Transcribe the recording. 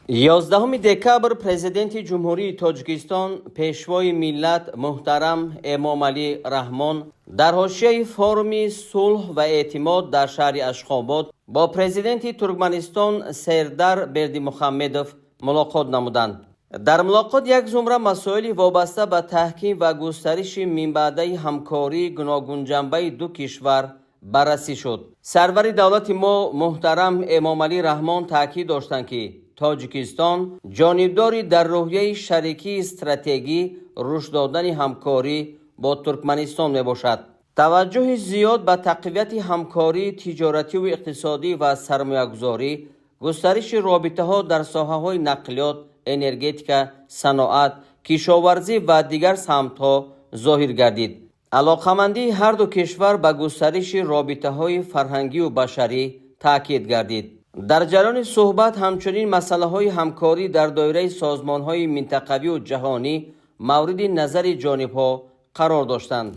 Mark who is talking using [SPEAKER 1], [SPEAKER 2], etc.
[SPEAKER 1] 11 декабр Президенти Ҷумҳурии Тоҷикистон, Пешвои миллат муҳтарам Эмомалӣ Раҳмон дар ҳошияи Форуми сулҳ ва эътимод дар шаҳри Ашхобод бо Президенти Туркманистон Сердар Бердимухамедов мулоқот намуданд. Дар мулоқот як зумра масоили вобаста ба таҳким ва густариши минбаъдаи ҳамкории гуногунҷанбаи ду кишвар баррасӣ шуд. Сарвари давлати мо муҳтарам Эмомалӣ Раҳмон таъкид доштанд, ки Тоҷикистон ҷонибдори дар рӯҳияи шарикии стратегӣ рушд додани ҳамкорӣ бо Туркманистон мебошад. Таваҷҷӯҳи зиёд ба тақвияти ҳамкории тиҷоративу иқтисодӣ ва сармоягузорӣ, густариши робитаҳо дар соҳаҳои нақлиёт, энергетика, саноат, кишоварзӣ ва дигар самтҳо зоҳир гардид. Алоқамандии ҳарду кишвар ба густариши робитаҳои фарҳангию башарӣ таъкид гардид. Дар ҷараёни суҳбат ҳамчунин масъалаҳои ҳамкорӣ дар доираи созмонҳои минтақавию ҷаҳонӣ мавриди назари ҷонибҳо қарор доштанд.